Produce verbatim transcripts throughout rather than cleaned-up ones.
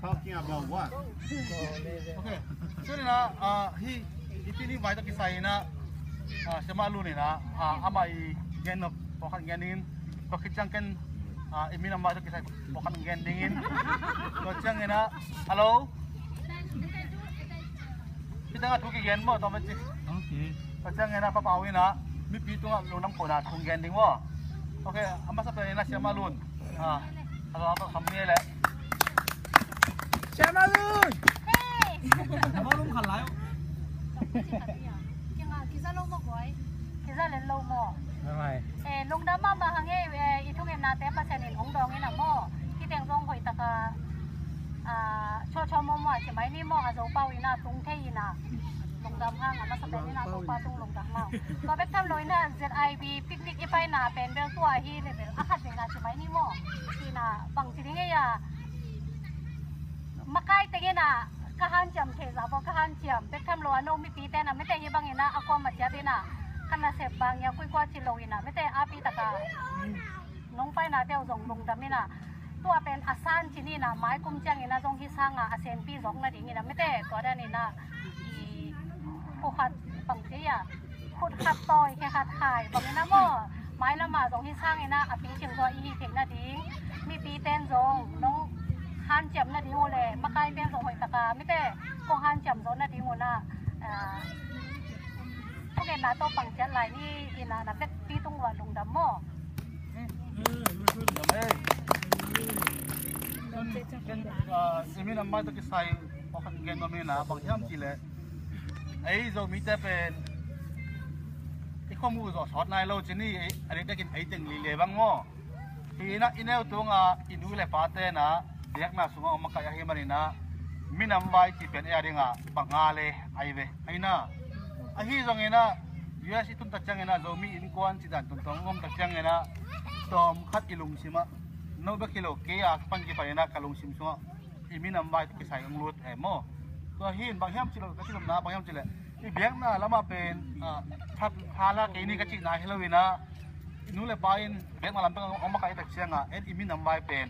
Talking about what? Okay. So, ina, ah, hi, i pi ni vai ta kisai ina, ah, Siama Lun ina, ah, ama i gen nop, pawlkhat gen in, tua khit ciang ken, ah, i minam vai ta kisai, pawlkhat gen ding in. Tua ciang ina, hello? Hi tengah thu kigen maw, tua mah ci. Okay. Tua ciang ina, Papa Au ina, mipi tungah lungdam kohna thu gen ding maw. Okay, a masa pen ina Siama Lun. Ah, a lawm a kham ni le. Siama Lun! Hey! Siama Lun khan lai. Kiza lo maw, boy? Kiza len lo maw? Bye bye. Eh, lungdam mahmah hang e, eh, i thungetnate Pasian in hong dawng ina maw. Hi teng zong hoih taka, ah, chawchaw mawmawh a ci mai ni maw, a Zopau ina tung thei ina. Lungdam hang, a masa pen ina Topa tung lungdam hang. Tua bek tham lo ina Z I B picnic i paina pen bel tua hi le bel a khat vei na ci mai ni maw. Ina bang ci ding ei a. Makai teng ina ka hanciam thei zah baw ka hanciam. Bek tham lo a no mipi te na mite hi bang ina a kuama ciat ina. Ka nasep bang ia kuikua ci lo ina mite a pi taka. Nong paina teu zong lungdam ina. Tua pen a san ci ni ina mai kum ciang ina zong hi sanga a senpi zong nading ina mite tua dan ina i khukhat bang ci ia khut khat tawi khe khat khai bang ina maw mai lama zong hi sang ina a pi cing zaw i hi thei nading mipi ten zong nong hanciam nading uh le makai ten zong hoih taka mite kong hanciam zaw nading uh na. Thungetna tawh pang ciat lai ni ina na vekpi tung uh a lungdam maw. Amen. Ken, ah, i minam vai tawh kisai pawlkhat gen nuam ina bang hiam cih leh ei Zomite pen i khuamuh zawh sawt nai lo ci ni, a diktakin ei teng lile bang maw. Hi ina i neu tunga i nu le pate na biakna sungah om makaih ahi man ina minam vai cih pen ei a dinga bang a le ai ve ahi na. Ahi zong ina U S i tun tak ciang ina Zomi innkuan cih dan tuntawng om tak ciang ina tawm khat i lungsim ah no bek hi lo kei a kipan kipan ina ka lungsim sungah i minam vai kisai hong lut e maw. Tua hi in bang hiam cih lo ka ci lawmna bang hiam cih leh i biakna lamah pen, ah, that thala kei ni ka cihna hi lo ina i nu le pa in biakna lam peng hong makaih tak cianga en i minam vai pen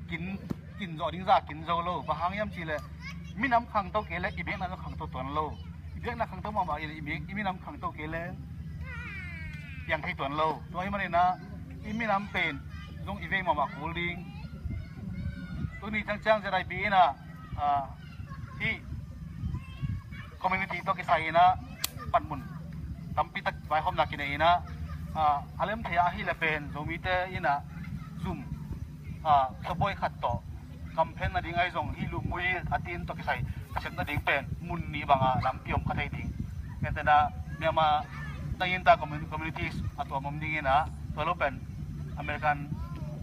kin kin zawh ding za kin zo lo. Bang hang hiam cih leh minam khangto kei leh i biakna zong khangto tuan lo. I biakna khangto mahmah i, i minam khangto kei leh piang thei tuan lo. Tua hi man ina i minam pen zong i vei mahmah kul ding. Tuni ciangciang Z I B ina, ah, hi community tawh kisai ina panmun tampi tak vaihawmna kinei ina, ah, a lem thei a ahi le pen Zomite ina zum, ah, khabawi khat tawh kamphen nading ahi zong hi lum mui a tin tawh kisai ka sep nading pen mun nih banga lampi om kha thei ding. Entena Myanmar nangin ta community, communities a tuam om ding ina tua lo pen American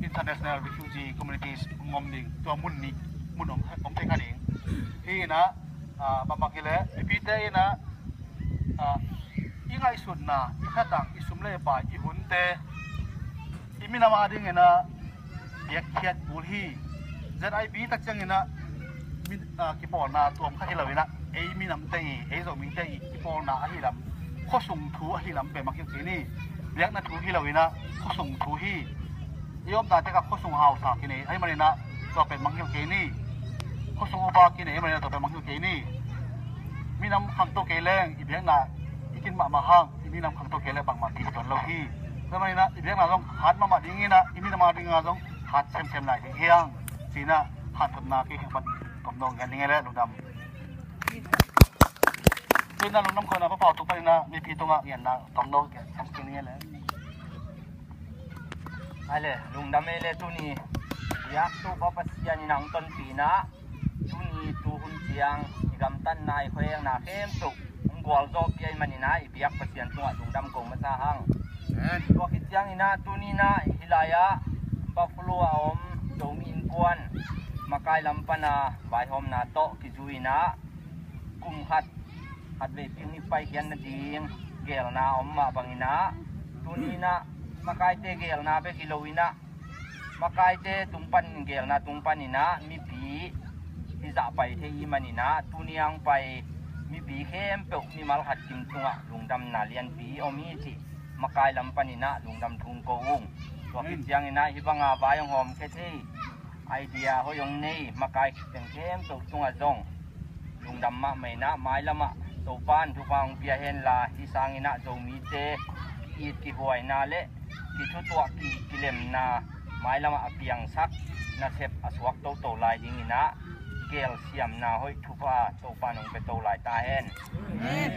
International Refugee Communities om ding tua mun nih mun om, om thei kha ding. Hi ina, ah, bangmah hi le mipite ina, ah, i ngaihsutna, i khatang, i sum le pai, i hunte i minam a ding ina biakkhiat kul hi. Z I B tak ciang ina mi, ah, kipawlna tuam kha hi lo ina ei minamte i, ei Zomite i kipawlna ahi lam, khuasung thu ahi lam pen mangngilh kei ni. Biakna thu hi lo ina khuasung thu hi. I omna tek a khuasung hausa kinei ahi man ina tua pen mangngilh kei ni. Khuasung upa kinei ahi man ina tua pen mangngilh kei ni. Minam khangto kei leng i biakna i kin mahmah hang i minam khangto kei leng bangmah pi tuan lo hi. Tua man ina i biakna zong hat mahmah ding ina i minam a dinga zong hat semsem lai hi hiang. Ci ina hat thotna kei heng pan tom dong gen ding e le lungdam. Ci ina lungdam khawhna Papa Au tung pan ina mipi tungah genna tom dong gen sam kei ni e le. Ai le, lungdam ei le tuni biak tu pa Pasian in ang tonpih na, tuni tuhun ciang i gamtatna i khuaengna khempeuh hong gualzawhpih ahih manin ah i biak Pasian tungah lungdam ko masa hang. Amen. Tua khit ciangin ah tuni in ah hih lai-ah Buffalo a om Zomi Innkuan makai lam pana vaihawmna tawh kizui in ah kum khat khatvei picnic paikhiat nading geelna a om mah bangin ah tuni in ah makaite geelna bek hi lo in ah makaite tung pan geelna tung panin ah mipi i zahpai thei i hih manin ah tuni a hong pai mipi khempeuh mimal khat kim tungah lungdamna lianpi om hi cih makai lam panin ah lungdam thu ko ung. Tua khit ciangin ah hih banga vai hong hawmkhia thei Idea hoih hong nei makai khempeuh tungah zong lungdam mahmah in ah, mailamah Topa'n thupha hong pia henla, hih sangin ah Zomite ki-it kihuaina le kithutuah ki, kilemna mailamah a piangsak nasep a suak toto lai dingin ah, gelsiamna hoih thupha Topa'n hong pia to lai ta hen. Amen.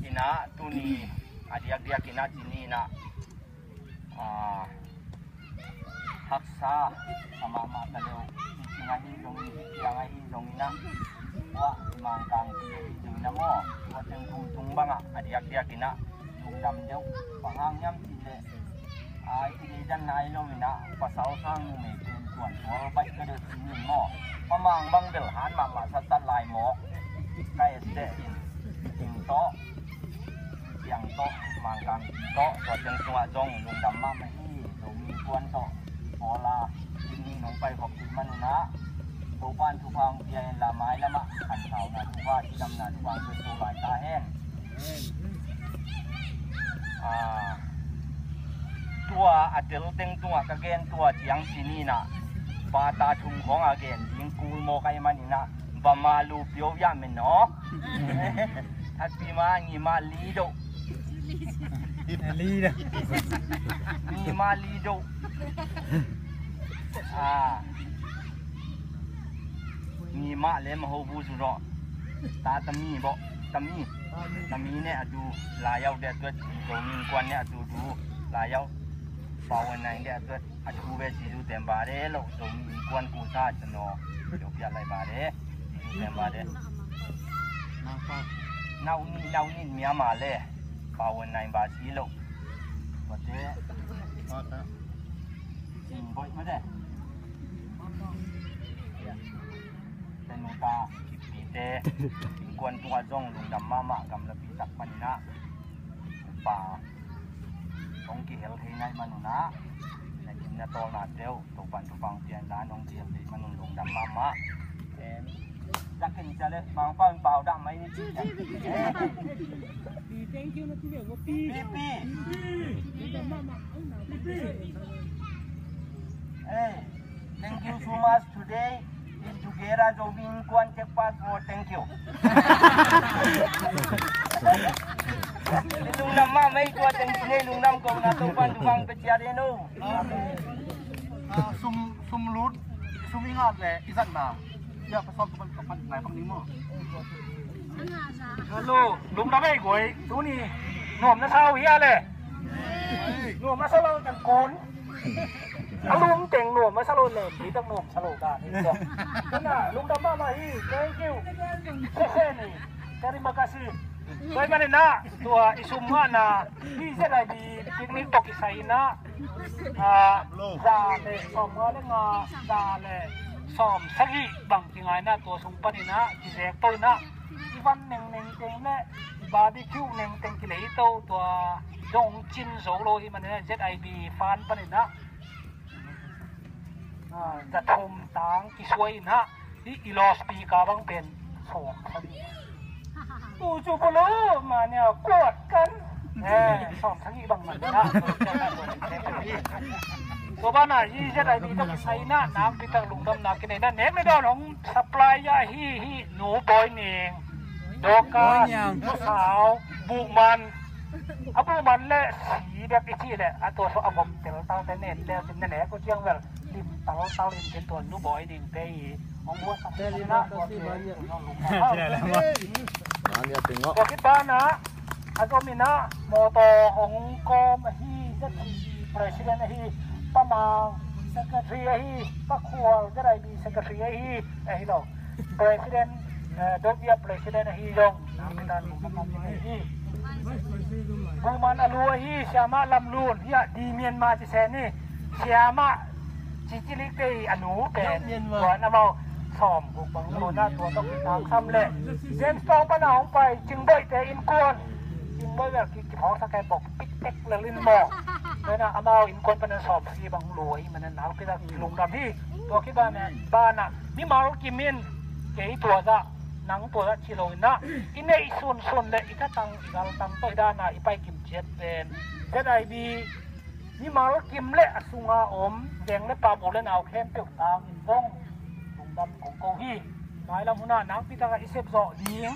In ah tuni a diakdiak in ah, ci ni in ah, ah, haksa a mahmah ta leh, hih ciang ahi zongin, hih ciang ahi zongin ah, tua Mangkang ci ahi zongin ah maw, tua teng tung tung bangah a diakdiak in ah lungdam deuh. Bang hang hiam cih leh, a, i deidan nai lo in ah, pasal sang numei pen tuan tual baih ka deuh ci ni maw. Pa Mang bang bel han mahmah sattat lai mawk ka et teh in, hih teng tawh, hih teng tawh, Mangkang tawh, tua teng tungah zong lungdam mahmah hi. Zomi Innkuan tawh pawl a, tuni nong pai khop kik man un ah, Topa'n thupha hong pia henla, mailamah khansauna thupha, cidamna thupha hong pia to lai ta hen. Ah, tua a tel teng tungah ka gen tua ciang ci ni in ah, pa ta thum khawng a gen ding kul mawk ahih manin ah, bama lu pio yah men aw. Hatpi ma ngi ma li doh. Li doh. Ngi ma li doh. Ah. Ngi mah le ma ho bu zu rawh. Ta tami bawh, tami. Tami ne a du, layau de a tuat, Zomi Innkuan ne a du du, layau. Pau an nai de a tuat, a thu be ci zu tem ba de lo, Zomi Innkuan ku sa cano. Yo pia lai ba de, ci zu tem ba de. Nau ni, nau ni mia ma le, pau an nai ba ci lo. Ba de. Sing boih ma de. Tenu ta, Kippite, Innkuan tungah zong lungdam mahmah, gamlapi tak panin ah, pa hong kihel thei nai man un ah, na gim na tawlna teuh, Topa'n thupha hong pia henla, hong kihel thei man un lungdam mahmah. Em, Jakin cia le, Mangpau in pau dah mai ni. Thank you, na tu le, wo pi. Pi, pi. Pi, pi. Hey, thank you so much today. In together, Zomi Innkuan check pass for thank you. Lungdam mahmah ei tua thank you, lungdam ko na Topa'n thupha hong pia ciat hen o. Ah, sum, sum lut, sum i ngat le, i zatna. Ya, pasal tu kan kapan nai pang ni mo. Hello, lungdam ei guai, tuni. Nuam na sa uh hia le. Nuam na sa lo tang kun. A lum teng nuam a sa lo le, mi tak nuam sa lo ka. Kana, lungdam mahmah hi, thank you. Sese ni, terima kasih. Tua ahih manin ah, tua i sum ngahna, hih Z I B picnic tawh kisai in ah, ah, za le sawm nga le nga, za le sawm sagih bang kingai in ah, tua sung panin ah, kizek to in ah, i van nengneng teng le, i barbecue nengteng kilei to, tua dong cin zo lo ahih manin ah, Z I B fund panin ah, ah, za thum tang kisuai in ah, i, i loudspeaker bang pen sawm sagih. Tu cu bulu mania kuat kan. Eh, sawm sagih bang man in ah. Tua banah hih Z I B tawh kisai in ah, nakpi tak lungdamna kinei in ah, nek le dawn hong supply a hi, hi Nu Bawi Ning, Dorcas, Nu Sau, Buhman, a buhman le si bek i cih leh, a tua sawh a vom teltalte nen le cin na nek uh ciang bel lim taltal in cin tua Nu Bawi Ningte i hong buatsak tua tua khit banah a zom in ah mawtaw hong kawm ahi, Z I B president ahi, Pa Mang secretary ahi, Pa Khual Z I B secretary ahi, ahi lo. President, eh, Dovia President ahi zong, nang pitan buhman ahi. Buhman a lu ahi, Siamah Lam Lun, hiah di Myanmar ci sen hi. Siamah Cicilik te a nu pen, Myanmar. Tuan amau sawm guk bang lu na tua tawh kitak sam le. James Tawng pan a hong pai, Cingboih te innkuan. Cingboih bel ki, kiphawksak kei bok, pik tek le lin maw. Tua na amau innkuan pan a sawm sagih bang lu ahi manin nakpi tak lungdam hi. Tua khit banah, banah mimal kim in kei tua zah, nang tua zah ci lo in ah, i neih sunsun le i thatang i galtang tawh hi dan a i pai kim ciat pen Z I B Mimal kim le a sunga om veng le pam, u le nau khempeuh tangin zong lungdam kong ko hi. Mailam hunah nakpi takah i sep zawh ding,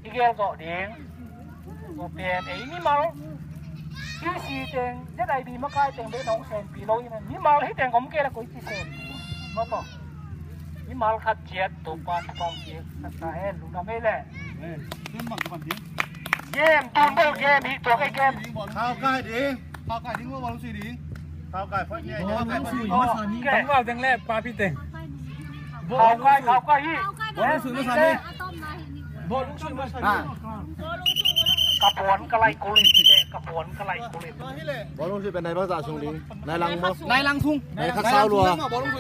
i gel zawh ding. Zo pen ei mimal, P C teng, Z I B makai teng bek nong senpi lo in, mimal hi teng om kei le koi ci sen ding maw tawh. Mimal khat ciat Topa thupha ci sak ta hen, lungdam ei le. Game, tun bel game hi, tua kei game. Khau kai ding. Khau kai ding, bawlung sui ding. Khau kai phot ngai. Bawlung sui masa ni. Tang lau deng le, pa pi teng. Khau kai, khau kai hi. Bawlung sui masa ni. Bawlung sui masa ni. Ka puan ka lai kulit, ka puan ka lai kulit. Bawlung sui pen nai bang za sung ding. Nai lang mo. Nai lang sung. Nai khat sau lua.